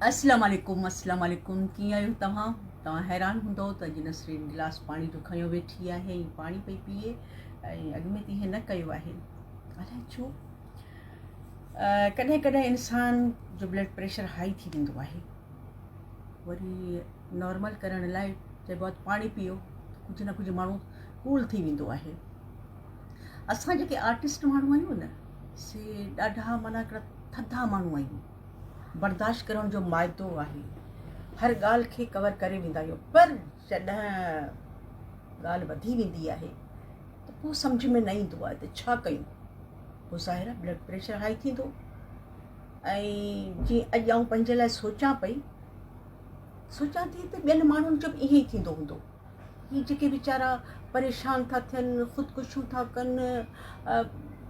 اسلام عليڪم اسلام عليڪم ڪيئن آهيو توهان توهان حيران هوندو ته اڄ نسرين گلاس پاڻي جو کنيو ويٺي آهي ۽ پاڻي پئي پيئي ۽ اڳ ۾ ته ائين نه ڪيو آهي الائي ڇو ڪڏهن ڪڏهن انسان جو بلڊ پريشر هائي ٿي ويندو آهي وري نارمل ڪرڻ لاء چئبو آهي پاڻي پيئو ڪجهه نه ڪجهه ماڻهو ڪول ٿي ويندو آهي اسان جيڪي آرٽسٽ ماڻهو آهيون نه سي ڏاڍا معنيٰ هڪڙا ٿڌا ماڻهو آهيون برداشت ڪرڻ جو مائدو آهي هر ڳالهه کي ڪور ڪري ويندا آهيون پر جڏهن ڳالهه وڌي ويندي آهي ته پوء سمجهه ۾ نه ايندو آهي ته ڇا ڪيون پوء ظاهر آهي بلڊ پريشر هائي ٿيندو ۽ جي اڄ آئون پنهنجي لاء سوچان پئي سوچان ٿي ته ٻين ماڻهن جو به ائين ئي ٿيندو هوندو هي جيڪي ويچارا پريشان ٿا ٿين، خودڪشيون ٿا ڪن،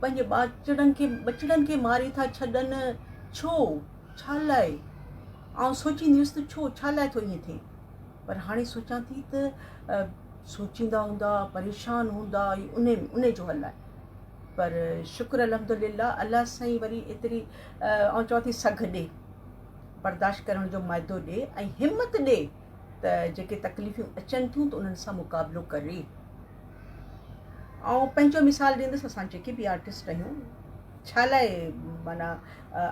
پنهنجي ٻاچڙن کي ٻچڙن کي ماري ٿا ڇڏن، ڇو؟ ڇا لاء؟ آئون سوچيندي هيس ته ڇو؟ ڇا لاء ٿو ائين ٿئي؟ پر هاڻي سوچان ٿي ته سوچيندا هوندا، پريشان هوندا، انهي انهي جو حل آهي. پر شڪر الحمدلله الله سائين وري ايتري آئون چوان ٿي سگهه ڏي، برداشت ڪرڻ جو مادو ڏي ۽ همت ڏي. ته جيڪي تڪليفون اچن ٿيون ته انهن سان مقابلو ڪري. آئون پنهنجو مثال ڏيندس اسان جيڪي به آرٽسٽ آهيون ڇا لاء معنيٰ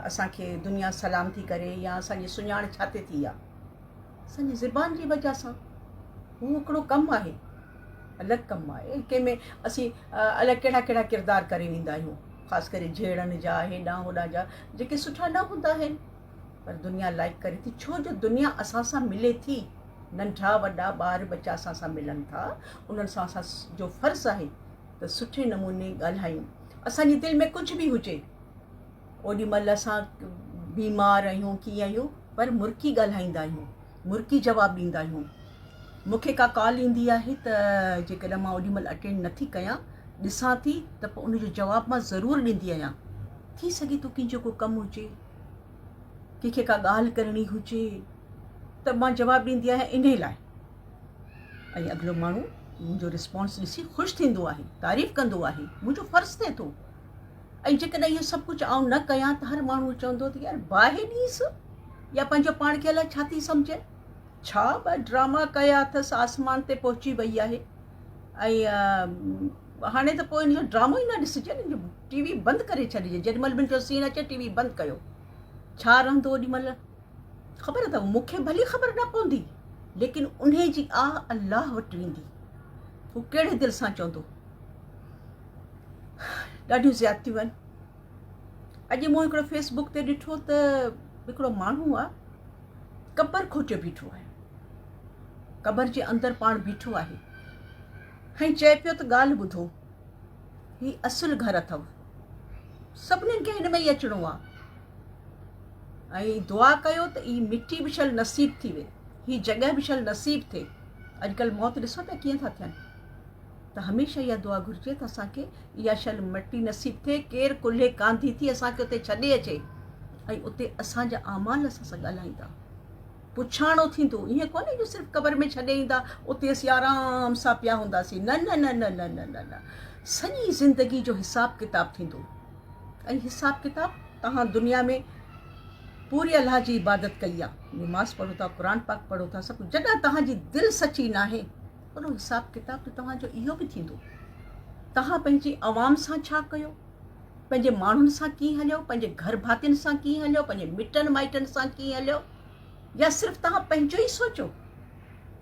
اسان کي دنيا سلام ٿي ڪري يا اسان جي سڃاڻ ڇا تي ٿي آ اسان جي زبان جي وجه سان هو هڪڙو ڪم آهي الڳ ڪم آهي ڪنهن ۾ اسين الڳ ڪهڙا ڪهڙا ڪردار ڪري ويندا آهيون خاص ڪري جهيڙن جا هيڏانهن هوڏانهن جا جيڪي سٺا نه هوندا آهن پر دنيا لائيڪ ڪري ٿي ڇو جو دنيا اسان سان ملي ٿي ننڍا وڏا ٻار ٻچا اسان سان ملن ٿا انهن سان اسان جو فرض آهي ته سٺي نموني ڳالهايون اسان جي دل ۾ ڪجهه به هجي اوڏي مهل اسان بيمار آهيون ڪيئن آهيون پر مرڪي ڳالهائيندا آهيون مرڪي جواب ڏيندا آهيون مون کي ڪا ڪال ايندي آهي ته جيڪڏهن مان اوڏي مهل اٽينڊ نٿي ڪيان ڏسان ٿي ته پوء ان جو جواب مان ضرور ڏيندي آهيان ٿي سگهي ٿو ڪنهن جو ڪو ڪم هجي ڪنهن کي ڪا ڳالهه ڪرڻي هجي ته مان جواب ڏيندي آهيان انهي لاء ۽ اڳلو ماڻهو منهنجو رسپانس ڏسي خوش ٿيندو آهي تعريف ڪندو آهي منهنجو فرض ٿئي ٿو ۽ جيڪڏهن اهو سڀ ڪجهه آئون نه ڪيان ته هر ماڻهو چوندو ته يار باهه ڏينس يا پنهنجو پاڻ کي الائي ڇا ٿي سمجهي ڇا به ڊراما ڪيا اٿس آسمان تي پهچي وئي آهي ۽ هاڻي ته پوء ان جو ڊرامو ئي نه ڏسجي نه ٽي وي بند ڪري ڇڏجي جيڏي مهل به ان جو سين اچي ٽي وي بند ڪيو ڇا رهندو اوڏي مهل خبر اٿو مون کي ڀلي خبر نه پوندي ليڪن انهي جي آه الله وٽ ويندي هو ڪهڙي دل سان چوندو ڏاڍيون زيادتيون آهن اڄ مون هڪڙو فيس بڪ تي ڏٺو ته هڪڙو ماڻهو آ قبر کوٽيو بيٺو آهي قبر جي اندر پاڻ بيٺو آهي ۽ چئي پيو ته ڳالهه ٻڌو هي اصل گهر اٿو سڀنين کي هن ۾ ئي اچڻو آ ۽ دعا ڪيو ته هي مٽي به شل نصيب ٿي وي هي جڳهه به شل نصيب ٿئي اڄڪلهه موت ڏسو پيا ڪيئن ٿا ٿين ته هميشه اها دعا گهرجي ته اسان کي اها شل مٽي نصيب ٿئي، ڪير ڪلهي ڪانڌي ٿي اسان کي اتي ڇڏي اچي ۽ اتي اسان جا اعمال اسان سان ڳالهائيندا. پڇاڻو ٿيندو، ائين ڪونهي جو صرف قبر ۾ ڇڏي ايندا اتي اسين آرام سان پيا هونداسين، نه نه نه نه نه نه نه نه سڄي زندگي جو حساب ڪتاب ٿيندو ۽ حساب ڪتاب توهان دنيا ۾ پوري الله جي عبادت ڪئي آ، نماز پڙهو ٿا، قرآن پاڪ پڙهو ٿا، سڀ ڪجهه جڏهن توهان جي دل سچي ناهي وڏو حساب ڪتاب ته توهان جو اهو به ٿيندو. توهان پنهنجي عوام سان ڇا ڪيو؟ پنهنجي ماڻهن سان ڪيئن هليو؟ پنهنجي گهر ڀاتين سان ڪيئن هليو؟ پنهنجي مٽن مائٽن سان ڪيئن هليو؟ يا صرف توهان پنهنجو ئي سوچيو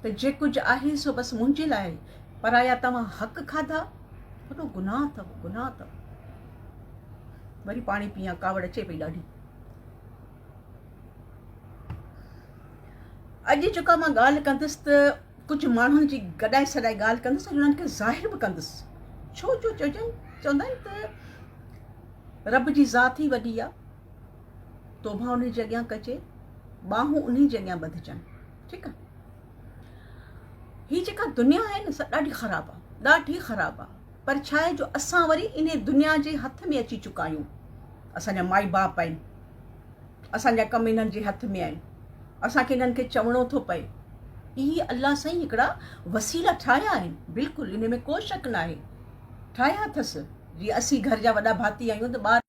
ته جي ڪجهه آهي سو بس منهنجي لاء آهي، پرايا توهان حق کاڌا؟ وڏو گناهه اٿو، گناهه اٿو. وري پاڻي پيئان، ڪاوڙ اچي پئي ڏاڍي. اڄ جيڪا مان ڳالهه ڪندس ته ڪجهه ماڻهن جي گڏائي سڏائي ڳالهه ڪندس ۽ انهن کي ظاهر به ڪندس ڇو جو چئجن چوندا آهن ته رب جي ذات ئي وڏي آ توبه انهي جي اڳيان ڪجي ٻانهون انهي جي اڳيان ٻڌجن ٺيڪ آ هي جيڪا دنيا آهي نه سا ڏاڍي خراب آ ڏاڍي خراب آ پر ڇا آهي جو اسان وري انهي دنيا جي هٿ ۾ اچي چڪا آهيون اسان جا مائي باپ آهن اسان جا ڪم انهن جي هٿ ۾ آهن اسان کي انهن کي چوڻو ٿو پئي. اهي الله سائين هڪڙا وسيلا ٺاهيا آهن، بلڪل انهي ۾ ڪو شڪ ناهي، ٺاهيا اٿس، جيئن اسين گهر جا وڏا ڀاتي آهيون ته ٻار.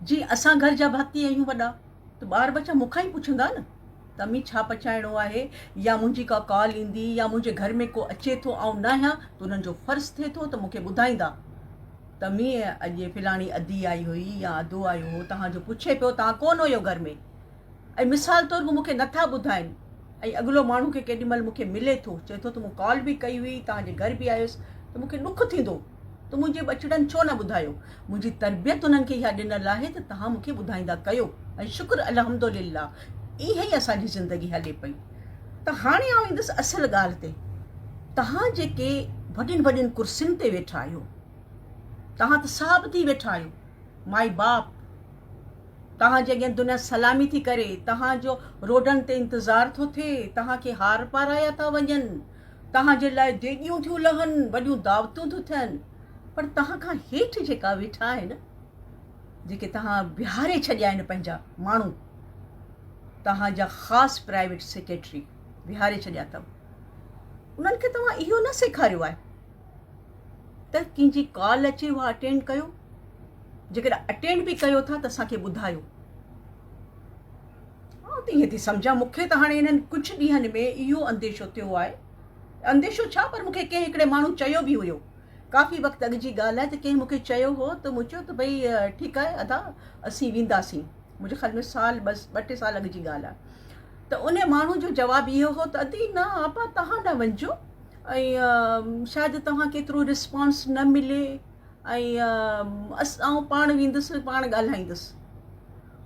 جيئن اسان گهر جا ڀاتي آهيون وڏا ته ٻار ٻچا مون کان ئي پڇندا نه. ته امي ڇا پچائڻو آهي يا منهنجي ڪا ڪال ايندي يا منهنجي گهر ۾ ڪو اچي ٿو آئون ناهيان ته انهن جو فرض ٿئي ٿو ته مون کي ٻڌائيندا ته امي اڄ فلاڻي ادي آئي هئي يا ادو آيو هو توهان جو پڇي پيو توهان ڪونه هيو گهر ۾ ۽ مثال طور هو مون کي نٿا ٻڌائين ۽ اڳلو ماڻهو کي ڪيڏي مهل مون کي ملي ٿو چئي ٿو ته مون ڪال به ڪئي هئي توهان جي گهر به آيس ته مون کي ڏک ٿيندو ته منهنجي ٻچڙن ڇو نه ٻڌايو؟ منهنجي تربيت انهن کي اها ڏنل آهي ته توهان مون کي ٻڌائيندا ڪيو ۽ شڪر الحمدلله ائين ئي اسان جي زندگي هلي پئي ته هاڻي آئون ايندس اصل ڳالهه تي توهان جيڪي وڏين وڏين ڪرسين تي ويٺا آهيو توهان ته صاحب ٿي ويٺا آهيو مائي باپ توهان جي اڳيان دنيا سلامي ٿي ڪري توهان جو روڊن تي انتظار ٿو ٿئي توهان کي هار پارايا ٿا وڃن توهان جي لاء ديڳيون ٿيون لهن، وڏيون دعوتون ٿيون ٿين، پر توهان کان هيٺ جيڪا ويٺا آهن، جيڪي توهان بيهاري ڇڏيا آهن پنهنجا ماڻهو، توهان جا خاص پرائيويٽ سيڪريٽري بيهاري ڇڏيا اٿو، انهن کي توهان اهو نه سيکاريو آهي ته ڪنهن جي ڪال اچي اها اٽينڊ ڪيو، جيڪڏهن اٽينڊ به ڪيو ٿا ته اسان کي ٻڌايو. آئون ته ائين ٿي سمجهان، مون کي ته هاڻي انهن ڪجهه ڏينهن ۾ اهو انديشو ٿيو آهي، انديشو ڇا پر مون کي ڪنهن هڪڙي ماڻهو چيو به هيو، ڪافي وقت اڳ جي ڳالهه آهي ته ڪنهن مون کي چيو هو ته مون چيو ته ڀئي ٺيڪ آهي ادا اسين وينداسين، منهنجي خيال ۾ سال ٻه ٽي سال اڳ جي ڳالهه آهي ته انهي ماڻهو جو جواب اهو هو ته ادي نه آپا توهان نه وڃجو ۽ شايد توهان کي ايترو رسپانس نه ملي ۽ آئون پاڻ ويندس پاڻ ڳالهائيندس.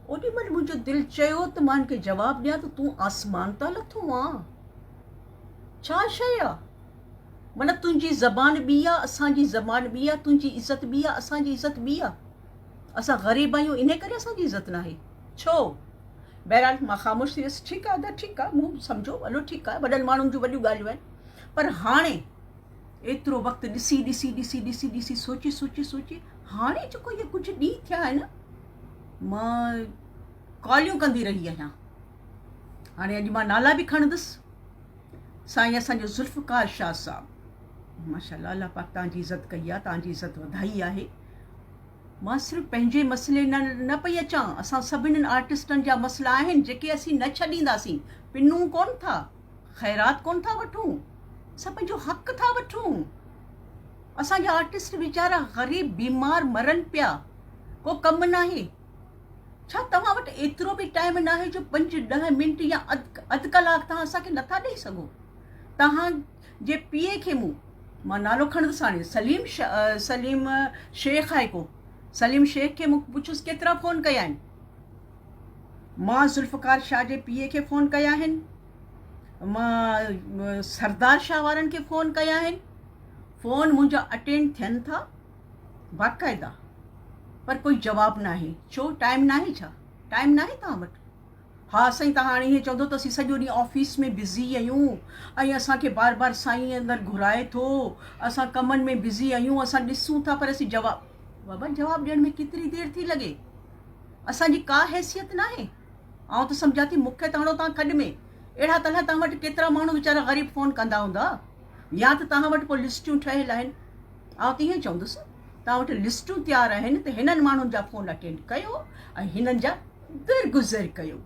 اوڏي مهل منهنجو دل چيو ته مان هن کي جواب ڏيان ته تون آسمان تان لٿو آن؟ ڇا شيء آ؟ معنيٰ تنهنجي زبان ٻي آ، اسان جي زبان ٻي آ، تنهنجي عزت ٻي آ، اسان جي عزت ٻي آ. اسان غريب آهيون انهي ڪري اسان جي عزت ناهي. ڇو؟ بهرحال مان خاموش ٿي ويس، ٺيڪ آ ادا ٺيڪ آ، مون سمجهيو هلو ٺيڪ آ، وڏن ماڻهن جون وڏيون ڳالهيون آهن. پر هاڻي ايترو وقت ڏسي ڏسي ڏسي ڏسي ڏسي سوچي سوچي سوچي هاڻي جيڪو اهي ڪجهه ڏينهن ٿيا آهن مان ڪاليون ڪندي رهي آهيان هاڻي اڄ مان نالا به کڻندس سائين اسان جو ذوالفقار شاهه صاحب ماشاءالله الله پاڪ تان جي عزت ڪئي آهي تان جي عزت وڌائي آهي مان صرف پنهنجي مسئلي نه نه پئي اچان اسان سڀني آرٽسٽن جا مسئلا آهن جيڪي اسين نه ڇڏينداسين پنون ڪون ٿا خيرات ڪون ٿا وٺون اسان پنهنجو حق ٿا وٺون اسان جا آرٽسٽ ويچارا غريب بيمار مرن پيا ڪو ڪم ناهي ڇا توهان وٽ ايترو به ٽائيم ناهي جو پنج ڏهه منٽ يا اڌ ڪلاڪ توهان اسان کي نٿا ڏئي سگهو توهان جي پي اي کي مون مان نالو کڻندس هاڻي سليم سليم شيخ آهي ڪو سليم شيخ کي مون پڇيس ڪيترا فون ڪيا آهن مان ذوالفقار شاهه جي پي اي کي فون ڪيا آهن مان سردار شاهه وارن کي فون ڪيا آهن فون منهنجا اٽينڊ ٿين ٿا باقاعده پر ڪوئي جواب ناهي ڇو ٽائيم ناهي ڇا ٽائيم ناهي توهان وٽ ها سائين توهان هاڻي ائين چوندو ته اسين سڄو ڏينهن آفيس ۾ بزي آهيون ۽ اسان کي بار بار سائين اندر گهرائي ٿو اسان ڪمن ۾ بزي آهيون اسان ڏسون ٿا پر اسين جواب بابا جواب ڏيڻ ۾ ڪيتري دير ٿي لڳي اسان جي ڪا حيثيت ناهي آئون ته سمجهان ٿي مون کي ته هڻو توهان کڏ ۾. اهڙا ته الائي توهان وٽ ڪيترا ماڻهو ويچارا غريب فون ڪندا هوندا. يا ته توهان وٽ پوء لسٽيون ٺهيل آهن. آئون ته ائين چوندس توهان وٽ لسٽون تيار آهن ته هنن ماڻهن جا فون اٽينڊ ڪيو ۽ هنن جا درگذر ڪيو.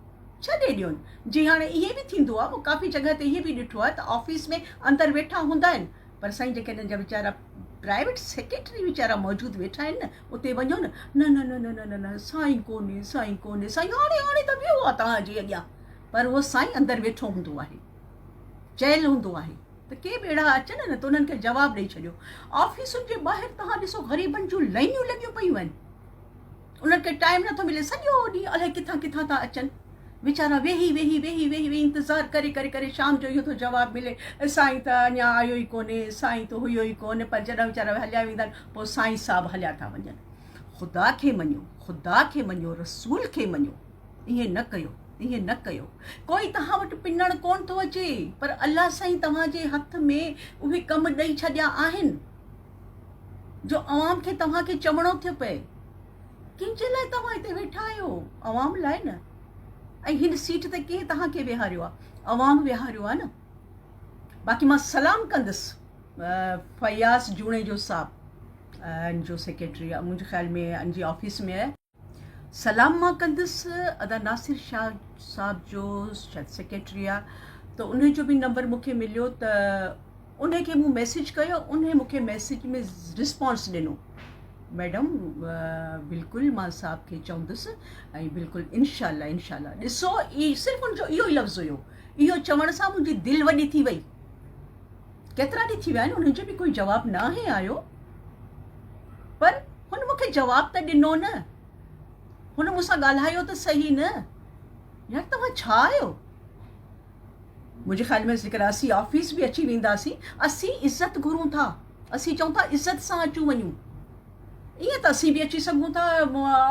ڇڏي ڏيون. جي هاڻي ائين به ٿيندو آهي مون ڪافي جڳهه تي ائين به ڏٺو آهي ته آفيس ۾ اندر ويٺا هوندا آهن پر سائين جيڪي هنن جا ويچارا پرائيويٽ سيڪريٽري ويچارا موجود ويٺا آهن نه اتي وڃو نه نه نه نه نه نه نه سائين ڪونهي سائين ڪونهي سائين هاڻي هاڻي ته ويو آهي توهان جي اڳيان پر اهو سائين اندر ويٺو هوندو آهي چيل هوندو آهي ته ڪي به اهڙا اچن نه ته انهن کي جواب ڏئي ڇڏيو آفيسن جي ٻاهر توهان ڏسو غريبن جون لائنيون لڳيون پيون آهن انهن کي ٽائيم نٿو ملي سڄو ڏينهن الائي ڪٿان ڪٿان ٿا اچن ويچارا ويهي ويهي ويهي ويهي ويهي انتظار ڪري ڪري ڪري شام جو اهو ٿو جواب ملي سائين ته اڃا آيو ئي ڪونهي سائين ته هيو ئي ڪونه پر جڏهن ويچارا هليا ويندا آهن پوء سائين صاحب هليا ٿا وڃن خدا کي مڃو خدا کي مڃو رسول کي مڃو ائين نه ڪيو ائين نه ڪيو ڪوئي توهان وٽ پنڻ ڪون ٿو اچي پر الله سائين توهان جي هٿ ۾ اهي ڪم ڏئي ڇڏيا آهن جو عوام کي توهان کي چوڻو ٿيو پئي ڪنهن جي لاء توهان هتي ويٺا آهيو عوام لاء نه ۽ هن سيٽ تي ڪنهن توهان کي ويهاريو آهي عوام ويهاريو آهي نه باقي مان سلام ڪندس فياض جوڻيجو صاحب ان جو سيڪريٽري آهي منهنجي خيال ۾ ان جي آفيس ۾ آهي. سلام مان ڪندس ادا ناصر شاهه صاحب جو شايد سيڪريٽري آ ته انهي جو به نمبر مون کي مليو ته انهي کي مون ميسيج ڪيو انهي مون کي ميسيج ۾ رسپانس ڏنو ميڊم بلڪل مان صاحب کي چوندس ۽ بلڪل انشاء الله انشاء الله ڏسو صرف ان جو اهو ئي لفظ هيو اهو چوڻ سان منهنجي دل وڏي ٿي وئي ڪيترا ڏينهن ٿي ويا آهن انهن جو به ڪوئي جواب ناهي آيو پر هن مون کي جواب ته ڏنو نه هن مون سان ڳالهايو ته صحيح نه يار توهان ڇا آهيو منهنجي خيال ۾ جيڪڏهن اسين آفيس به اچي وينداسين اسين عزت گهرون ٿا اسين چئون ٿا عزت سان اچون وڃون ائين ته اسين به اچي سگهون ٿا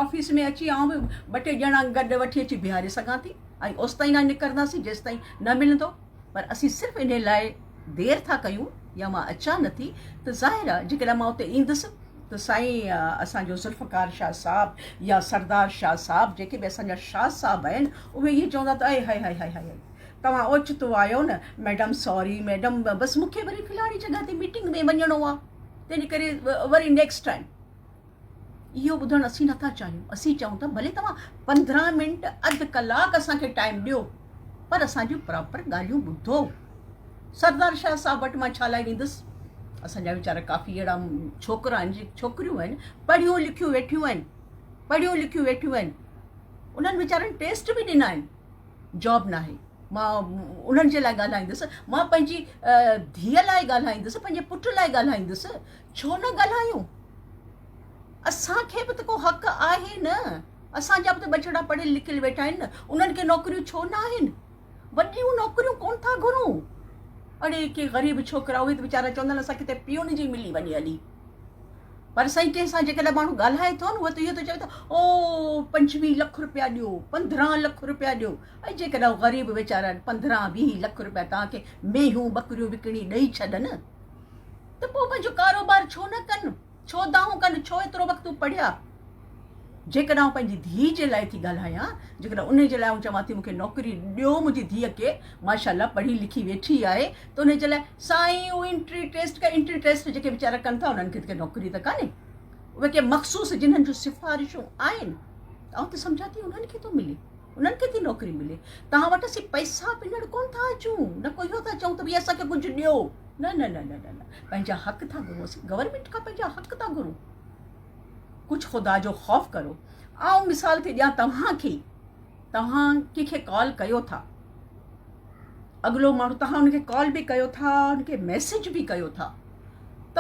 آفيس ۾ اچي آئون به ٻه ٽي ڄڻا گڏ وٺي اچي بيهاري سگهان ٿي ۽ اوستائين نه نڪرنداسين جيستائين نه ملندو پر اسين صرف انهي لاء دير ٿا ڪيون يا مان اچان نه ٿي ته ظاهر آهي جيڪڏهن مان اتي ايندس ته سائين اسان جو ذوالفقار شاهه صاحب يا سردار شاهه صاحب جيڪي به اسان جا شاهه صاحب آهن اهي ائين چوندا ته اي هائي هائي هائي هائي توهان اوچتو آيو نه ميڊم سوري ميڊم بس مون کي وري فلاڻي جڳهه تي ميٽنگ ۾ وڃڻو آهي تنهن ڪري وري نيڪسٽ ٽائيم اهو ٻڌڻ اسين نٿا چاهيون. اسين چئون ٿا ڀلي توهان 15 منٽ اڌ ڪلاڪ اسان کي ٽائيم ڏيو پر اسان جون پراپر ڳالهيون ٻڌو. سردار شاهه صاحب وٽ مان ڇا لاء ويندس؟ اسان جا ويچارا ڪافي اهڙا ڇوڪرا آهن جيڪي ڇوڪريون آهن پڙهيون لکيون ويٺيون آهن پڙهيون لکيون ويٺيون آهن انهن ويچارن ٽيسٽ به ڏنا آهن جاب ناهي مان انهن جي لاء ڳالهائيندس مان پنهنجي ڌيء لاء ڳالهائيندس پنهنجي پٽ لاء ڳالهائيندس ڇو نه ڳالهايون؟ اسان کي به ته ڪو حق آهي نه؟ اسان جا به ته ٻچڙا پڙهيل لکيل ويٺا آهن نه، انهن کي نوڪريون ڇو نه آهن؟ وڏيون نوڪريون ڪونه ٿا گهرون. اڙي ڪي غريب ڇوڪرا اهي ته ويچارا چوندا آهن اسان کي ته پيون جي ملي وڃي هلي. پر سائين ڪنهن سان جيڪڏهن ماڻهو ڳالهائي ٿو نه اهو ته اهو ٿو چوي ته او 25 لک روپيا ڏيو، 15 لک روپيا ڏيو. ۽ جيڪڏهن غريب ويچارا 15 20 لک روپيا توهان کي مينهون ٻڪريون وڪڻي ڏئي ڇڏن ته پوء پنهنجو ڪاروبار ڇو نه ڪن؟ ڇو دانهون ڪن؟ ڇو ايترو وقت هو پڙهيا؟ جيڪڏهن آئون پنهنجي ڌيء جي لاء ٿي ڳالهايان، جيڪڏهن انهي جي لاء آئون چوان ٿي مون کي نوڪري ڏيو منهنجي ڌيء کي ماشاء الله پڙهي لکي ويٺي آهي ته انهي جي لاء سائين هو انٽري ٽيسٽ ڪا انٽري ٽيسٽ جيڪي ويچارا ڪن ٿا انهن کي ته نوڪري ته ڪانهي اهي ڪي مخصوص جنهن جون سفارشون آهن ته آئون ته سمجهان ٿي انهن کي ٿو ملي. انهن کي ٿي نوڪري ملي. توهان وٽ اسين پئسا پنڻ ڪونه ٿا اچون، نه ڪو اهو ٿا چئون ته ڀئي اسان کي ڪجهه ڏيو. نه نه نه نه نه پنهنجا حق ٿا گهرون اسين گورنمينٽ کان پنهنجا حق ٿا گهرون. ڪجهه خدا جو خوف ڪرو. آئون مثال ٿي ڏيان توهان کي توهان ڪنهن کي ڪال ڪيو ٿا اڳلو ماڻهو توهان ان کي ڪال به ڪيو ٿا ان کي ميسيج به ڪيو ٿا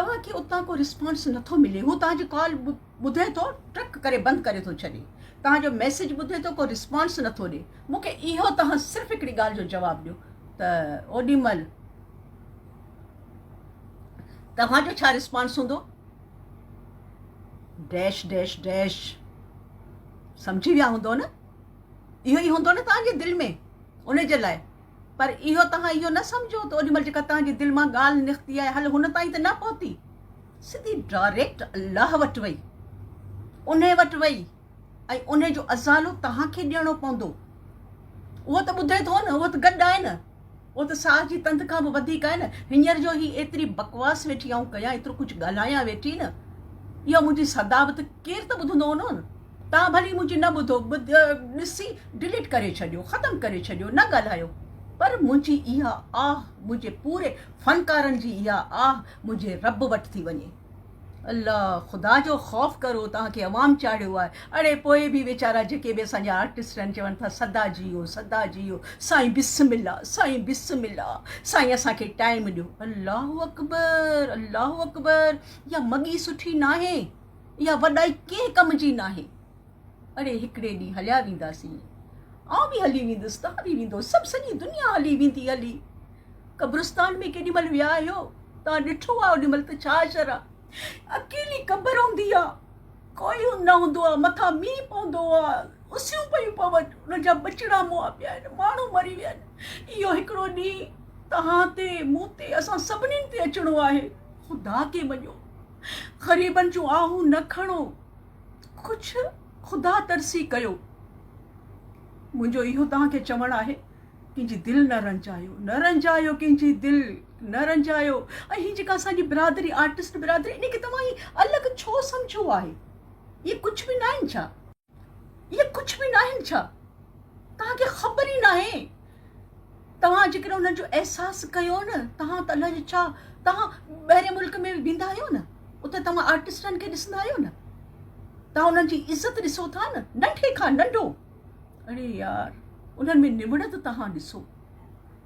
توهان کي اتان ڪو رسپانس نٿو ملي هو توهان جي ڪال ٻڌي ٿو ٽرڪ ڪري بند ڪري ٿو ڇڏي توهان جو ميسيج ٻڌي ٿو ڪو رسپانس نٿو ڏي مون کي اهو توهان صرف هڪڙي ڳالهه جو جواب ڏيو ته اوڏي مهل توهان جو ڇا رسپانس هوندو ڊيش ڊيش ڊيش سمجهي ويا هوندو نه اهو ئي هوندو نه توهان جي دل ۾ ان جي لاء پر اهو توهان اهو نه سمجهو ته اوڏي مهل جيڪا توهان جي دل مان ڳالهه نڪتي آهي هل هن تائين ته نه پهتي سڌي ڊائريڪٽ الله وٽ وئي، انهي وٽ وئي ۽ انهي جو ازالو توهان کي ڏيڻو پوندو. اهو ته ٻڌي ٿو نه، اهو ته گڏ آهي نه، اهو ته ساهه جي تند کان به وڌيڪ آهي نه. هينئر جو هي ايتري بڪواس ويٺي آئون ڪيان، ايترو ڪجهه ڳالهايان ويٺي نه، اها منهنجي صدا به ته ڪير ته ٻڌندو هوندو نه. توهان ڀلي منهنجي نه ٻڌو، ڏسي ڊليٽ ڪري ڇڏيو، ختم ڪري ڇڏيو، نه ڳالهايو، پر منهنجي اها آه، منهنجي پوري فنڪارن جي اها آه منهنجي رب وٽ ٿي وڃي. الله خدا جو خوف ڪرو توهان کي عوام چاڙهيو آهي اڙي پوء به ويچارا جيڪي به اسان جا آرٽسٽ آهن چون ٿا سدا جيئو سدا جيئو سائين بسم الله سائين بسم الله سائين اسان کي ٽائيم ڏيو الله اڪبر الله اڪبر اها مڳي سٺي ناهي اها وڏائي ڪنهن ڪم جي ناهي اڙي هڪڙي ڏينهن هليا وينداسين. آئون به هلي ويندس، توهان به ويندو، سڀ سڄي دنيا هلي ويندي هلي. قبرستان ۾ ڪيڏي مهل ويا آهيو؟ توهان ڏٺو آهي اوڏي مهل ته ڇا حشر آ. اڪيلي قبر هوندي آ، ڪوئي نه هوندو آ، مٿان مينهن پوندو آ، اسيون پيون پون، انهن جا ٻچڙا مئا پيا آهن، ماڻهو مري ويا آهن. اهو هڪڙو ڏينهن توهان تي، مون تي، اسان سڀنين تي اچڻو آهي. خدا کي مڃو. غريبن جون آهون نه کڻو. ڪجهه خدا ترسي ڪيو. منهنجو اهو توهان کي چوڻ آهي ڪنهن جي دل نه رنجايو، نه رنجايو ڪنهن جي دل نه رنجايو ۽ هي جيڪا اسان جي برادري آرٽسٽ برادري ان کي توهان هي الڳ ڇو سمجهيو آهي؟ اهي ڪجهه به ناهن ڇا؟ اهي ڪجهه به ناهن ڇا؟ توهان کي خبر ئي ناهي. توهان جيڪڏهن انهن جو احساس ڪيو نه، توهان ته الائي ڇا، توهان ٻاهرين ملڪ ۾ ويندا آهيو نه، اتي توهان آرٽسٽن کي ڏسندا آهيو نه، توهان انهن جي عزت ڏسو ٿا نه، ننڍي کان ننڍو، اڙي يار انهن ۾ نوڙت توهان ڏسو،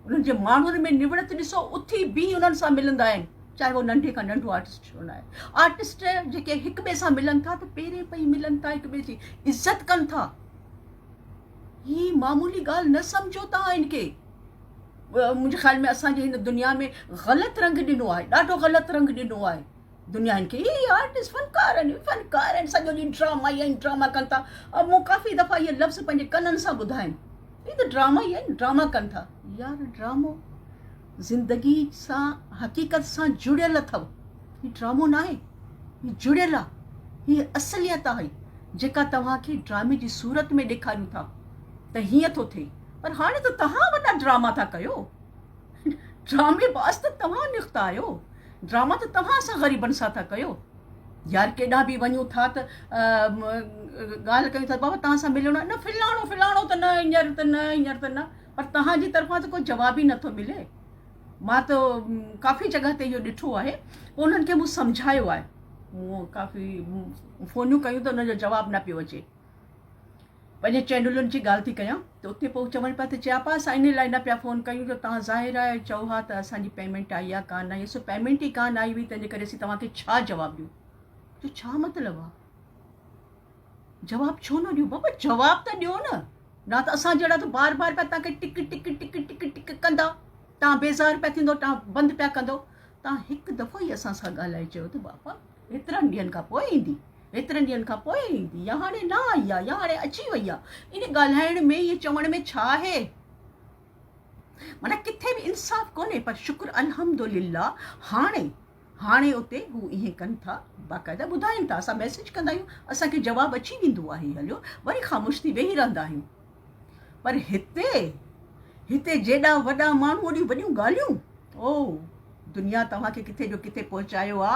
انهن جي ماڻهن ۾ نوڙت ڏسو، اٿي بيهي انهن سان ملندا آهن، چاهي اهو ننڍي کان ننڍو آرٽسٽ ڇو نه آهي. آرٽسٽ جيڪي هڪ ٻئي سان ملن ٿا ته پيرين پئي ملن ٿا، هڪ ٻئي جي عزت ڪن ٿا. هي معمولي ڳالهه نه سمجهو توهان هن کي. منهنجي خيال ۾ اسان جي هن دنيا ۾ غلط رنگ ڏنو آهي، ڏاڍو غلط رنگ ڏنو آهي دنيا هن کي. هي آرٽسٽ فنڪار آهن، فنڪار آهن، سڄو ڏينهن ڊراما ئي آهن، ڊراما ڪن ٿا. مون ڪافي دفعا اهي لفظ پنهنجي ڪنن سان ٻڌا آهن، هي ته ڊراما ئي آهن، ڊراما ڪن ٿا. يار ڊرامو زندگي سان حقيقت سان جڙيل اٿو، هي ڊرامو ناهي، هي جڙيل آ، هي اصليت آهي جيڪا توهان کي ڊرامي جي صورت ۾ ڏيکاريون ٿا ته هيئن ٿو ٿئي، پر هاڻي ته توهان وڏا ڊراما ٿا ڪيو، ڊرامي باز ته توهان نڪتا آهيو، ڊراما ته توهان اسان غريبن سان ٿا ڪيو. يار ڪيڏانهن به وڃون ٿا ته ڳالهه ڪيون ٿا بابا توهان سان ملڻو آهي، نه فلاڻو فلاڻو ته نه هينئر ته نه هينئر ته نه، پر توهان جي طرفان ته ڪو جواب ئي نٿو ملي. مان ته ڪافي جڳهه تي اهو ڏٺو آهي، پوء انهن کي مون سمجهايو آهي، مون ڪافي فونيون ڪيون ته انهن جو جواب نه پيو اچي. پنهنجي چينلن جي ڳالهه ٿي ڪيان ته اتي پوء چون پيا ته چياپا اسان ان لاء نه پيا فون ڪيون جو توهان ظاهر آهي چئو ها ته اسان جي پيمينٽ آئي آهي ڪانه آئي، سو پيمينٽ ئي ڪانه آئي هئي تنهن جي ڪري اسين توهان کي ڇا جواب ڏيون؟ جو ڇا مطلب آهي؟ جواب ڇو نه ڏيون بابا جواب ته ڏيو نه، نه ته اسان جهڙا ته بار بار پيا توهان کي ٽڪ ٽڪ ٽڪ ٽڪ ٽڪ ڪندا، توهان بيزار پيا ٿيندو، توهان بند پيا ڪندو، توهان هڪ دفعو ئي اسان سان ڳالهائي چيو ته بابا هيترن ڏينهن کان پوء ايندي، هيترن ڏينهن کان پوء ايندي يا هاڻي نه آئي آ يا هاڻي اچي وئي آ، ان ڳالهائڻ ۾ ائين چوڻ ۾ ڇا آهي؟ معنيٰ ڪٿي به انصاف ڪونهي، پر شڪر الحمدلله هاڻي هاڻي اتي هو ائين ڪن ٿا، باقاعده ٻڌائين ٿا، اسان ميسيج ڪندا آهيون، اسان کي جواب اچي ويندو آهي، هليو وري خاموش ٿي ويهي رهندا آهيون. پر هتي هتي جيڏا وڏا ماڻهو اوڏيون وڏيون ڳالهيون، او دنيا توهان کي ڪٿي جو ڪٿي پهچايو آ.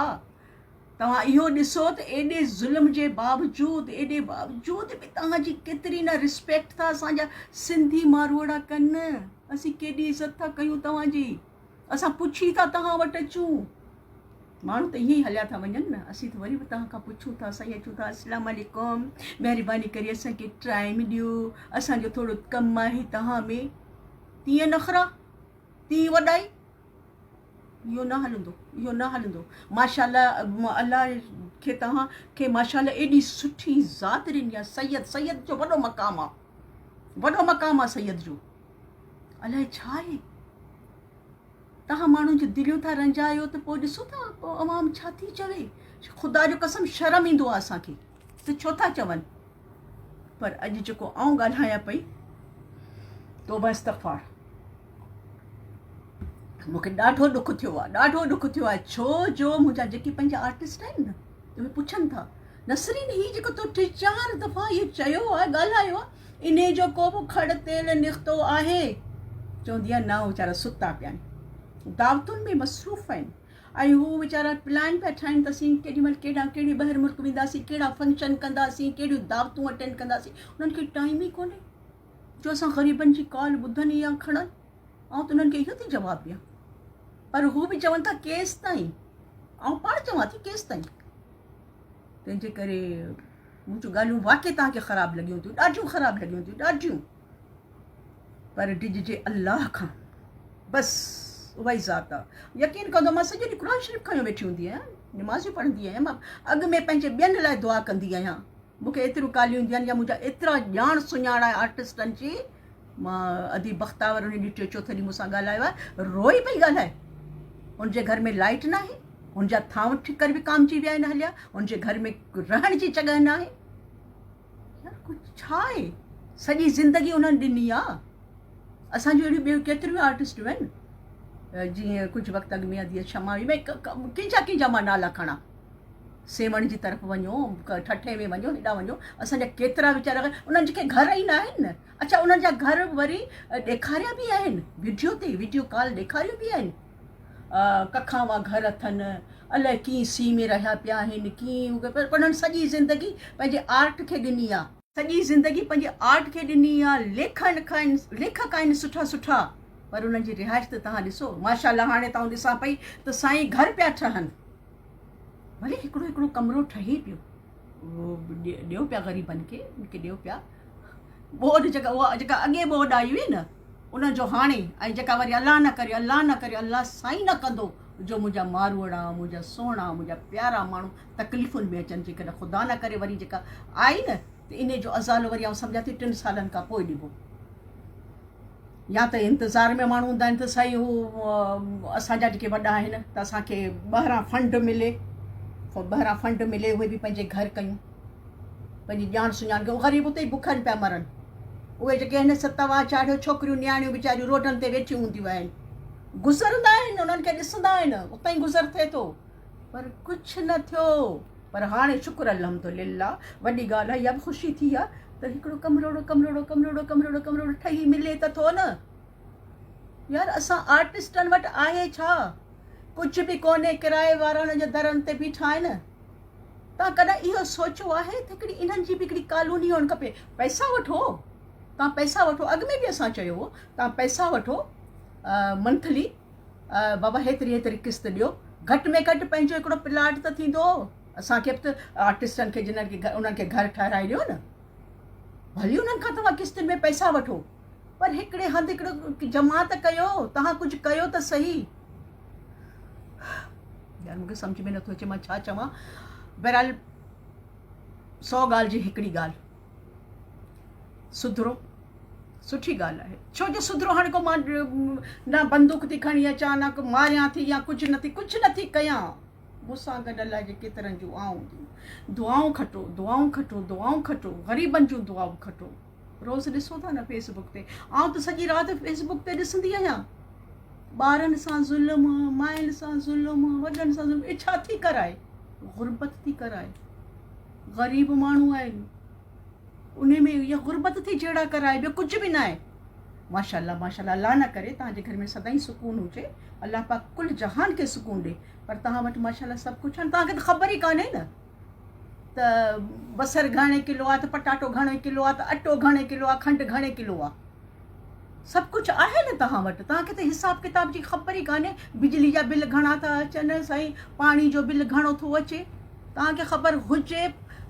توهان اهو ڏسو ته ايڏي ظلم جي باوجود ايڏي باوجود به توهان جي ڪيتري نه رسپيڪٽ ٿا اسان جا سنڌي ماروئڙا ڪن، اسين ڪيڏي عزت ٿا ڪيون توهان جي. اسان پڇي ٿا توهان وٽ اچون. ماڻهو ته ائين ئي هليا ٿا وڃن نه، اسين ته وري به توهان کان پڇون ٿا، سائين اچون ٿا، اسلام عليڪم، مهرباني ڪري اسان کي ٽائيم ڏيو، اسان جو ٿورو ڪم آهي توهان ۾. تيئن نخرا، تيئن وڏائي، اهو نه هلندو، اهو نه هلندو. ماشاءالله الله کي توهان کي ماشاءالله ايڏي سٺي ذات ڏني آهي، سيد، سيد جو وڏو مقام آهي، وڏو مقام آهي سيد جو. الائي ڇا آهي؟ توهان ماڻهن جون دليون ٿا رنجايو ته پوء ڏسو ٿا پوء عوام ڇا ٿي چوي. خدا جو قسم شرم ايندو آهي اسان کي ته ڇو ٿا چون. پر اڄ جيڪو آئون ڳالهايان پئي توبه استغفار مون کي ڏاڍو ڏک ٿيو آهي، ڏاڍو ڏک ٿيو آهي، ڇو جو منهنجا جيڪي پنهنجا آرٽسٽ آهن نه اهي پڇن ٿا نسرين هي جيڪو تو ٽي چار دفعا اهو چيو آهي ڳالهايو آهي انهي جو ڪو به کڙ تيل نڪتو آهي؟ چوندي آهي نه ويچارا ستا پيا آهن دعوتن ۾ مصروف آهن ۽ هو ويچارا پلان پيا ٺاهين ته اسين ڪيڏي مهل ڪيڏانهن ڪهڙي ٻاهر ملڪ وينداسين ڪهڙا فنڪشن ڪنداسين ڪهڙيون دعوتون اٽينڊ ڪنداسين انهن کي ٽائيم ئي ڪونهي جو اسان غريبن جي ڪال ٻڌن يا کڻن. آئون ته انهن کي اهو ٿي جواب ڏيان پر هو به چون ٿا ڪيستائين؟ آئون پاڻ چوان ٿي ڪيستائين؟ تنهن جي ڪري منهنجون ڳالهيون واقعي توهان کي خراب لڳيون ٿيون، ڏاڍيون خراب لڳيون ٿيون، ڏاڍيون. پر ڊڄجي الله کان، بس اها ئي ذات آ. يقين ڪندو مان سڄو ڏينهن قرآن شريف کنيو ويٺي هوندي آهيان، نمازيون پڙهندي آهيان، مان اڳ ۾ پنهنجي ٻين لاء دعا ڪندي آهيان. مون کي ايتريون ڪاليون اينديون آهن يا منهنجا ايترا ڄاڻ سڃاڻ آهي آرٽسٽن جي، مان اديب بختاور ان ڏينهن ٽيون چوٿون ڏينهن مون سان ڳالهايو آهي، روئي پئي ڳالهائي. هن جي گهر ۾ لائيٽ ناهي، هن جا ٿانو ٺڪر وڪامجي ويا آهن هليا، هن جي گهر ۾ رهڻ جي جڳهه ناهي. يار ڪجهه ڇا آهي؟ سڄي زندگي انهن ڏني آ. اسان جون اهڙيون ٻيون ڪيتريون آرٽسٽون آهن، جيئن ڪجهه وقت اڳ ۾ ادي شمع هئي، ڪنهن جا ڪنهن جا مان نالا کڻان. سيوهڻ جي طرف وڃو، ٺٽي ۾ وڃو، هيڏانهن وڃو، اسان جا ڪيترا ويچارا انهن جيڪي گهر ئي نه آهن نه، اڇا انهن جا گهر وري ڏيکاريا به آهن وڊيو تي، وڊيو ڪال ڏيکاريو به آهن، ڪکان وا گهر اٿن، الائي ڪيئن سي ۾ رهيا پيا آهن، ڪيئن پر انهن سڄي زندگي پنهنجي آرٽ کي ڏني آهي. سڄي زندگي پنهنجي آرٽ کي ڏني آ، ليکڪ آهن، ليکڪ آهن سٺا سٺا پر انهن جي رهائش ته توهان ڏسو، ماشاء الله هاڻي ته آئون ڏسان پئي ته سائين گهر پيا ٺهن، ڀلي هڪڙو هڪڙو ڪمرو ٺهي پيو، ڏيو پيا غريبن کي، ان کي ڏيو پيا، ٻوڏ جيڪا اها جيڪا اڳي ٻوڏ آئي هئي نه ان جو هاڻي ۽ جيڪا وري الله نه ڪري الله نه ڪري الله سائين نه ڪندو جو منهنجا ماروئڙا منهنجا سهڻا منهنجا پيارا ماڻهو تڪليفن ۾ اچن جيڪڏهن خدا نه ڪري وري جيڪا آئي نه ته انهي جو ازالو وري آئون سمجهان ٿي ٽن سالن کان پوء ڏبو يا ته انتظار ۾ ماڻهو هوندا آهن ته سائين هو اسان جا جيڪي وڏا آهن ته اسان کي ٻاهران فنڊ ملي ٻاهران فنڊ ملي اهي به پنهنجي گهر ڪيون پنهنجي ڄاڻ سڃاڻ کي غريب اتي ئي بکن پيا مرن اهي جيڪي هن ستوا چاڙهيو ڇوڪريون نياڻيون ويچاريون روڊن تي ويٺيون هونديون آهن گذرندا آهن انهن کي ڏسندا آهن اتان ئي گذر ٿئي ٿو پر ڪجهه نه ٿيو. پر هاڻي شڪر الحمد لله وڏي ڳالهه آهي اها به خوشي ٿي آهي ته هڪڙو ڪمروڙو ڪمروڙو ڪمروڙو ڪمروڙو ڪمروڙو ٺهي ملي ته ٿو نه. يار اسان آرٽسٽن وٽ آهي ڇا؟ ڪجهه به ڪونهي ڪرائي وارا انهن جي درن تي بيٺا آهن. توهان ڪڏهن اهو سوچيو آهي ته هڪڙي انهن جي به هڪڙي ڪالوني هئڻ کپي. پئسا وٺو توهان پئسا وٺو اڳ ۾ به اسان چيو هو توهان پئسا وٺو منٿلي بابا هيتري هيتري قسط ڏيو گهٽ ۾ گهٽ پنهنجو هڪڙو پلاٽ ته ٿيندو اسان کي به ته آرٽسٽن کي جنھن کي انهن کي گهر ٺهرائي ڏيو نه ڀلي انهن کان توهان قسطن ۾ پئسا وٺو پر هڪڙي هنڌ هڪڙو جمع ته ڪيو توهان ڪجهه ڪيو ته صحيح يار مونکي سمجھ ۾ نٿو اچي مان ڇا چوان بهرحال سو ڳالهه جي هڪڙي ڳالهه سڌرو سٺي ڳالهه آهي ڇو جو سڌرو هاڻي ڪو مان نه بندوق ٿي کڻي اچان نه ڪو ماريان ٿي يا ڪجهه نه ٿي ڪجهه نه ٿي ڪيان مون سان گڏ الله جي ڪيترن جون آئون هونديون دعائون کٽو دعائون کٽو دعائون کٽو غريبن جون دعائون کٽو روز ڏسو ٿا نه فيس بڪ تي آئون ته سڄي رات فيس بڪ تي ڏسندي آهيان ٻارن سان ظلم ماين سان ظلم وڏن سان ظلم اي ڇا ٿي ڪرائي غربت ٿي ڪرائي غريب ماڻهو آهن انهي ۾ اها غربت ٿي جهيڙا ڪرائي ٻيو ڪجهه به ناهي. ماشاءالله ماشاءالله الله نه ڪري توهان جي گهر ۾ سدائين سڪون هجي الله پاڪ ڪل جهان کي سڪون ڏي پر توهان وٽ ماشاءالله سڀ ڪجهه آهي توهان کي ته خبر ئي ڪانهي نه ته بصر گهڻي ڪلو آهي ته پٽاٽو گهڻي ڪلو آهي ته اٽو گهڻي ڪلو آهي کنڊ گهڻي ڪلو آهي سڀ ڪجهه آهي نه توهان وٽ توهان کي ته حساب ڪتاب جي خبر ئي ڪانهي بجلي جا بل گهڻا ٿا اچن سائين پاڻي جو بل گهڻو ٿو اچي توهان کي خبر هجي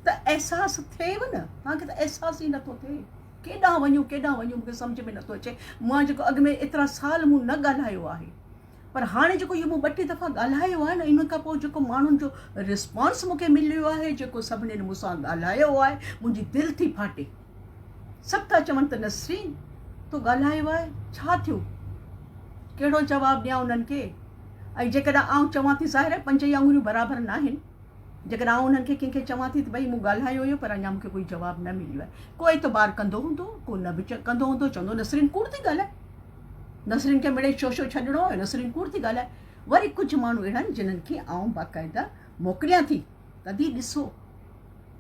ته احساس ٿئيو نه، توهان کي ته احساس ئي نٿو ٿئي. ڪيڏانهن وڃون ڪيڏانهن وڃون مون کي سمجهه ۾ نٿو اچي. مان جيڪو اڳ ۾ ايترا سال مون نه ڳالهايو آهي پر هاڻي جيڪو اهو مون ٻه ٽي دفعا ڳالهايو آهي نه ان کان پوء جيڪو ماڻهن جو رسپانس مون کي مليو آهي جيڪو سڀني مون سان ڳالهايو آهي منهنجي دل ٿي ڦاٽي. سڀ ٿا چون ته نسرين تو ڳالهايو آهي ڇا ٿيو؟ ڪهڙو جواب ڏيان انهن کي؟ ۽ جيڪڏهن آئون چوان ٿي ظاهر آهي پنج ئي آڱريون برابر ناهن جيڪڏهن آئون انهن کي ڪنهن کي چوان ٿي ته ڀئي مون ڳالهايو هيو پر اڃا مون کي ڪوئي جواب نه مليو آهي ڪو اعتبار ڪندو هوندو ڪو نه به ڪندو هوندو چوندو نسرين ڪوڙ ٿي ڳالهائي نسرين کي مڙئي شوشو ڇڏڻو هيو نسرين ڪوڙ ٿي ڳالهائي وري ڪجهه ماڻهو اهڙا آهن جنن کي آئون باقاعده موڪليان ٿي ته ڏسو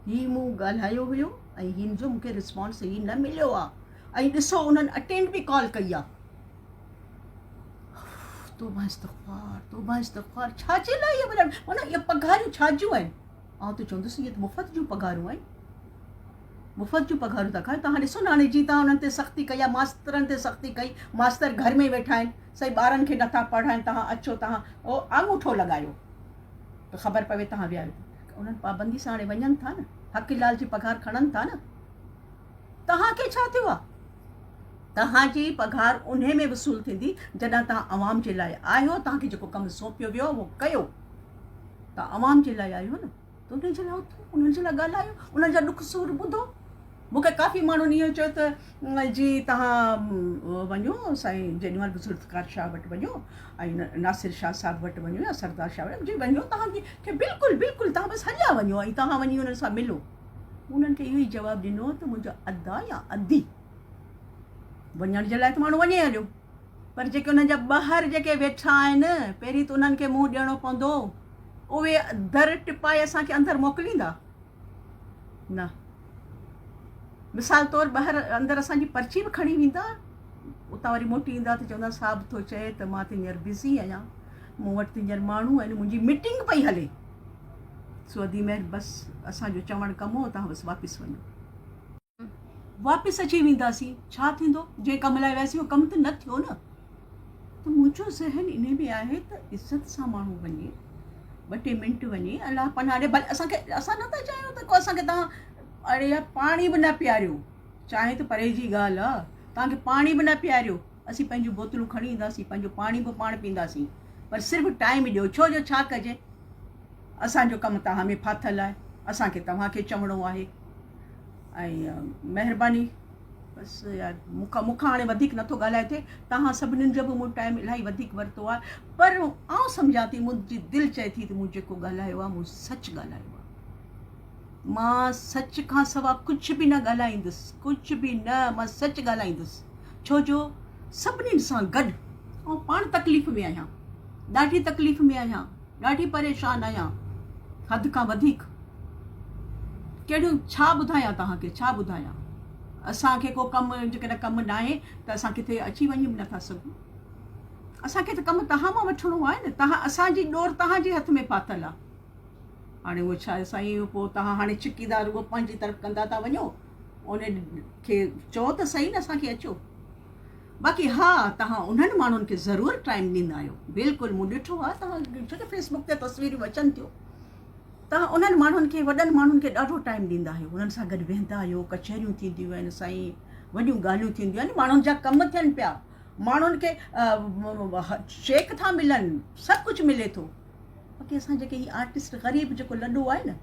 هي مون ڳالهايو هيو ۽ هن جو مون کي رسپانس هي نه مليو آهي ۽ ڏسو انهن اٽينڊ به ڪال ڪئي آهي توبه استغفار توبه استغفار ڇا جي لاء اهي معنيٰ اهي پگهاريون ڇا جون آهن آئون ته چوندس اهي ته مفت جون پگهارون آهن مفت جون پگهارون ٿا کائو تهان ڏسو نه هاڻي جي تهان انهن تي سختي ڪئي آهي ماسترن تي سختي ڪئي ماستر گهر ۾ ويٺا آهن سائين ٻارن کي نٿا پڙهائن تهان اچو تهان آڱوٺو لڳايو ته خبر پوي تهان ويا آهيو انهن پابندي سان هاڻي وڃن ٿا نه حق لال جي پگهار کڻن ٿا نه توهان کي ڇا ٿيو آهي؟ توهان جي پگهار انهي ۾ وصول ٿيندي جڏهن توهان عوام جي لاء آهيو، توهان کي جيڪو ڪم سونپيو ويو آهي اهو ڪيو. توهان عوام جي لاء آهيو نه ته انهن جي لاء اٿو، انهن جي لاء ڳالهايو، انهن جا ڏک سور ٻڌو. مون کي ڪافي ماڻهن اهو چيو ته جي توهان وڃو سائين جيڏي مهل به ذوالفقار شاهه وٽ وڃو ۽ ناصر شاهه صاحب وٽ وڃو يا سردار شاهه وٽ جي وڃو توهان کي بلڪل بلڪل توهان بس هليا وڃو ۽ توهان وڃي انهن سان ملو. مون انهن کي اهو ئي جواب ڏنو ته منهنجا ادا يا ادي وڃڻ جي لاء ته ماڻهو وڃي هليو پر جيڪي انهن جا ٻاهر جيڪي ويٺا آهن پهرين ته انهن کي منهن ڏيڻو پوندو اهي در ٽپائي اسان کي اندر موڪليندا نه مثال طور ٻاهر اندر اسان جي پرچي به کڻي ويندا اتان وري موٽي ايندا ته چوندا صاحب ٿو چئي ته مان ته هينئر بزي آهيان مون وٽ ته هينئر ماڻهو آهن منهنجي ميٽنگ پئي هلي سو ادي مهر بس اسان جو چوڻ ڪم هو توهان بس واپس وڃو. واپس اچي وينداسين. ڇا ٿيندو؟ جنهن ڪم لاء وياسين اهو ڪم ته نه ٿيو نه. ته منهنجو ذهن انهي ۾ آهي ته عزت سان ماڻهو وڃي، ٻه ٽي منٽ وڃي الله پناهه ڏي ڀلي اسان کي اسان نه ٿا چاهيون ته ڪو اسان کي توهان اڙي يار پاڻي به نه پياريو چانهه ته پري جي ڳالهه آ توهان کي پاڻي به نه پياريو اسين پنهنجون بوتلون کڻي اينداسين پنهنجو پاڻي به پاڻ پينداسين پر صرف ٽائيم ڏيو ڇو جو ڇا ڪجي اسان جو ڪم توهان ۾ ڦاٿل آهي اسان کي توهان کي چوڻو آهي ۽ مهرباني بس يار مون کان مون کان هاڻي وڌيڪ نٿو ڳالهائي ٿئي توهان سڀنين جو به مون ٽائيم الاهي وڌيڪ ورتو آهي پر آئون سمجهان ٿي منهنجي دل چئي ٿي ته مون جيڪو ڳالهايو آهي مون سچ ڳالهايو آهي مان سچ کان سوا ڪجهه به نه ڳالهائيندس ڪجهه به نه مان سچ ڳالهائيندس ڇو جو سڀنين سان گڏ آئون پاڻ تڪليف ۾ آهيان ڏاڍي تڪليف ۾ آهيان ڏاڍي پريشان آهيان حد کان وڌيڪ ڪهڙيون ڇا ٻڌايان توهان کي ڇا ٻڌايان اسان کي ڪو ڪم جيڪڏهن ڪم ناهي ته اسان ڪٿي اچي وڃي به نٿا سگهون اسان کي ته ڪم توهان مان وٺڻو آهي نه توهان اسان جي ڏور توهان جي هٿ ۾ پاتل آهي هاڻي اهو ڇا سائين پوء توهان هاڻي ڇڪي ٿا رڳو پنهنجي طرف ڪندا ٿا وڃو ان کي چئو ته صحيح نه اسان کي اچو باقي ها توهان انهن ماڻهن کي ضرور ٽائيم ڏيندا آهيو بلڪل مون ڏٺو آهي توهان ڇو ته فيس بڪ تي تصويرون اچن ٿيون توهان انهن ماڻهن کي وڏن ماڻهن کي ڏاڍو ٽائيم ڏيندا آهيو انهن سان گڏ ويهندا آهيو ڪچهريون ٿينديون آهن سائين وڏيون ڳالهيون ٿينديون آهن ماڻهن جا ڪم ٿين پيا ماڻهن کي چيڪ ٿا ملن سڀ ڪجهه ملي ٿو باقي اسان جيڪي هي آرٽسٽ غريب جيڪو لڏو آهي نه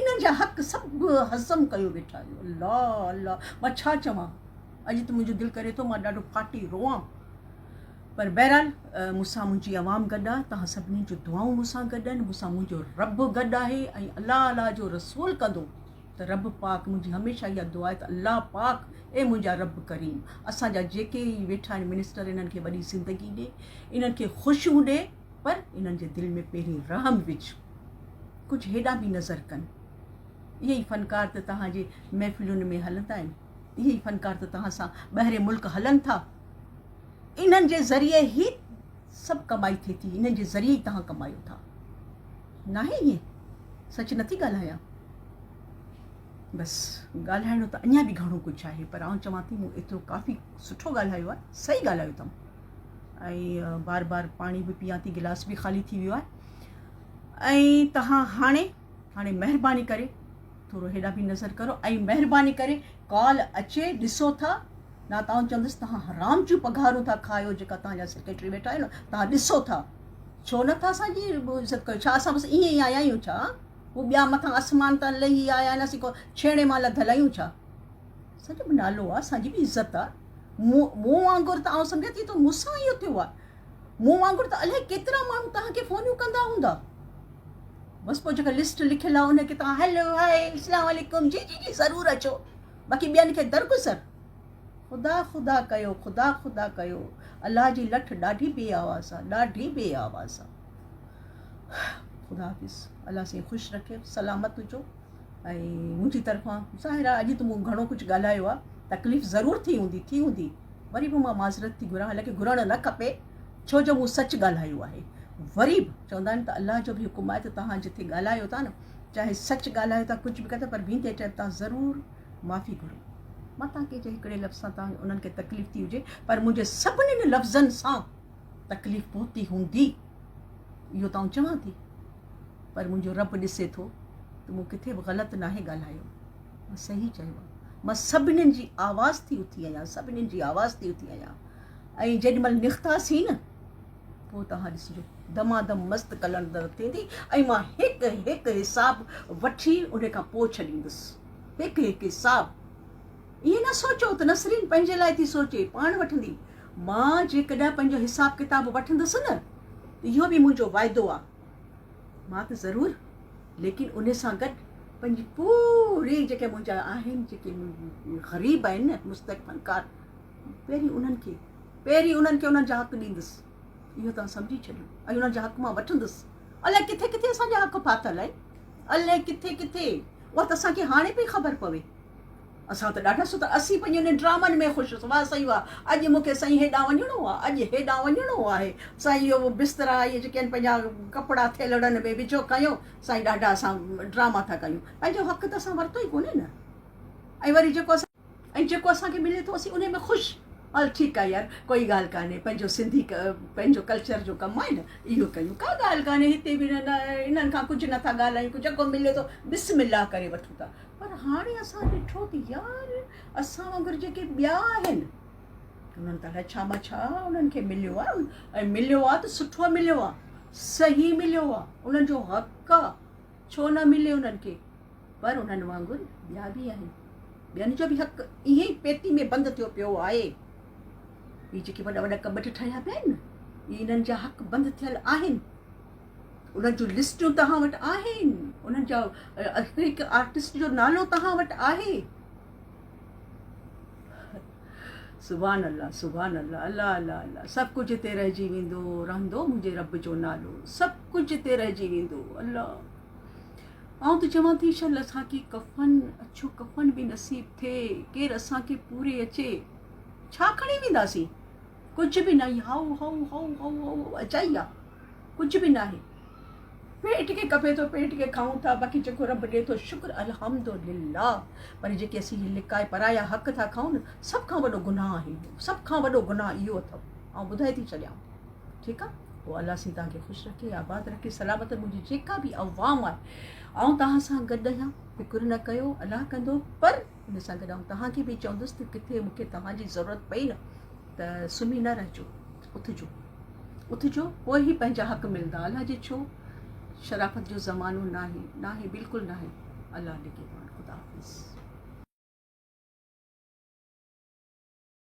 انهن جا حق سڀ هضم ڪيو ويٺا آهيو الله الله مان ڇا چوان اڄ ته منهنجو دل ڪري ٿو مان ڏاڍو ڦاٽي روئان پر بهرحال مون سان منهنجي عوام گڏ آهي توهان سڀني جون دعائون مون سان گڏ آهن مون سان منهنجو رب گڏ آهي ۽ الله الله جو رسول ڪندو ته رب پاڪ منهنجي هميشه اها دعا آهي ته الله پاڪ اي منهنجا رب ڪريم اسان جا جيڪي هي ويٺا آهن منسٽر انهن کي وڏي زندگي ڏي انهن کي خوشيون ڏي پر انهن جي دل ۾ پهرين رحم وجھ ڪجهه هيڏانهن به نظر ڪن اهي ئي فنڪار ته توهان جي محفلن ۾ هلندا آهن اهي ئي فنڪار ته توهان سان ٻاهرين ملڪ هلن ٿا. انهن جي ذريعي ئي سڀ ڪمائي ٿئي ٿي، انهن جي ذريعي ئي توهان ڪمايو ٿا. ناهي ائين؟ سچ نٿي ڳالهايان؟ بس ڳالهائڻو ته اڃا به گهڻو ڪجهه آهي پر آئون چوان ٿي مون ايترو ڪافي سٺو ڳالهايو آهي، صحيح ڳالهايو اٿم ۽ بار بار پاڻي به پيان ٿي گلاس به خالي ٿي ويو آهي ۽ توهان هاڻي هاڻي مهرباني ڪري ٿورو هيڏانهن به نظر ڪرو ۽ مهرباني ڪري ڪال اچي ڏسو ٿا نه ته آئون چوندس توهان حرام جون پگهارون ٿا کايو جيڪا توهان جا سيڪريٽري ويٺا آهن توهان ڏسو ٿا ڇو نه ٿا اسان جي عزت ڪيو ڇا اسان بس ائين ئي آيا آهيون ڇا هو ٻيا مٿان آسمان تان لهي آيا آهن اسين ڪو ڇيڻي مان لڌل آهيون ڇا اسان جو به نالو آهي اسان جي به عزت آهي مون وانگر ته آئون سمجهان ٿي ته مون سان اهو ٿيو آهي مون وانگر ته الائي ڪيترا ماڻهو توهان کي فونيون ڪندا هوندا. بس پوء جيڪا لسٽ لکيل آهي ان کي توهان هيلو هاء اسلام عليڪم جي جي جي ضرور اچو باقي ٻين کي درگذر. خدا خدا ڪيو خدا خدا ڪيو الله جي لٺ ڏاڍي بي آواز آ ڏاڍي بي آواز آ. خدا حافظ الله سائين خوش رکي سلامت هجو ۽ منهنجي طرفان ظاهر آ اڄ ته مون گهڻو ڪجهه ڳالهايو آ تڪليف ضرور ٿي هوندي ٿي هوندي وري به مان معذرت ٿي گهران حالانڪه گهرڻ نه کپي ڇو جو مون سچ ڳالهايو آهي وري به چوندا آهن ته الله جو به حڪم آهي ته توهان جتي ڳالهايو ٿا نه چاهي سچ ڳالهايو ٿا ڪجهه به ڪيو ٿا پر ويندي ٽائيم توهان ضرور معافي گهرو مان توهان کي هڪڙي لفظ سان توهان انهن کي تڪليف ٿي هجي پر منهنجي سڀني لفظن سان تڪليف پهتي هوندي اهو ته آئون چوان ٿي پر منهنجو رب ڏسي ٿو ته مون ڪٿي به غلط ناهي ڳالهايو مان صحيح چيو آهي. مان سڀنين جي آواز ٿي اٿي آهيان، سڀنين جي آواز ٿي اٿي آهيان ۽ جيڏي مهل نختاسين نه پوء توهان ڏسجو دمادم مست قلندر ٿيندي ۽ مان هڪ هڪ حساب وٺي ان کان پوء ڇڏيندس. هڪ هڪ حساب. ائين نه سوچو ته نسرين پنهنجي لاء ٿي سوچي، پاڻ وٺندي. مان جيڪڏهن پنهنجو حساب ڪتاب وٺندس نه ته اهو به منهنجو واعدو آهي. مان ته ضرور ليڪن ان سان گڏ پنهنجي پوري جيڪي منهنجا آهن جيڪي غريب آهن نه مستحق فنڪار پهرين انهن کي پهرين انهن کي انهن جا حق ڏيندس اهو توهان سمجهي ڇڏيو ۽ انهن جا حق مان وٺندس الائي ڪٿي ڪٿي اسان جا حق ڦاٿل آهن الائي ڪٿي ڪٿي اها ته اسان کي هاڻي پئي خبر پوي اسان ته ڏاڍا ستا اسين پنهنجي انهن ڊرامن ۾ خوش هوس واه سائين واه اڄ مون کي سائين هيڏانهن وڃڻو آ اڄ هيڏانهن وڃڻو آهي سائين اهو بسترا اهي جيڪي آهن پنهنجا ڪپڙا ٿيلهڙن ۾ وجهو کنيو سائين ڏاڍا اسان ڊراما ٿا ڪيون پنهنجو حق ته اسان ورتو ئي ڪونهي نه ۽ وري جيڪو اسان. ۽ جيڪو اسان کي ملي ٿو اسين انهي ۾ خوش هل ٺيڪ آهي يار ڪوئي ڳالهه ڪانهي پنهنجو سنڌي پنهنجو ڪلچر جو ڪم آهي نه اهو ڪيون ڪا ڳالهه ڪانهي هتي به انهن کان ڪجهه نٿا ڳالهايون جيڪو ملي ٿو بسم الله ڪري وٺون ٿا پر هاڻي اسان ڏٺو ته يار اسان وانگر جيڪي ٻيا آهن انهن ته الائي ڇا مان ڇا انهن کي مليو آهي ۽ مليو آهي ته سٺو مليو آهي صحيح مليو آهي انهن جو حق آهي ڇو نه ملي انهن کي پر انهن وانگر ٻيا به آهن ٻين جو به حق ائين ئي پيتي ۾ بند ٿيو پيو آهي. هي جيڪي وڏا وڏا ڪٻٽ ٺهيا پيا آهن نه، اهي انهن جا حق بند ٿيل آهن. انهن جون لسٽون توهان وٽ آهن، انهن جا هڪ هڪ آرٽسٽ جو نالو توهان وٽ آهي. سبحان الله سبحان الله الله الله الله سڀ ڪجهه هتي رهجي ويندو رهندو منهنجي رب جو نالو سڀ ڪجهه هتي رهجي ويندو الله. آئون ته چوان ٿي شل اسان کي ڪفن اڇو ڪفن به نصيب ٿئي ڪير اسان کي پوري اچي ڇا کڻي وينداسين ڪجهه به نه هائو هائو هائو هائو هائو اجائي آ ڪجهه به ناهي پيٽ کي کپي ٿو پيٽ کي کائون ٿا باقي جيڪو رب ڏي ٿو شڪر الحمدلله پر جيڪي اسين هي لڪائي پرايا حق ٿا کائون نه سڀ کان وڏو گناهه آهي سڀ کان وڏو گناهه اهو اٿو آئون ٻڌائي ٿي ڇڏيان ٺيڪ آ پوء الله سائين توهان کي خوش رکي آباد رکي سلامت منهنجي جيڪا به عوام آهي آئون توهان سان گڏ آهيان فڪر نه ڪيو الله ڪندو پر ان سان گڏ آئون توهان کي به چوندس ته ڪٿي مون کي توهان جي ضرورت پئي نه ته سمهي نه رهجو اٿجو اٿجو پوء ئي پنهنجا حق ملندا الله جي ڇو شرافت جو زمانو ناهي ناهي بلڪل ناهي الله نگهبان خدا حافظ.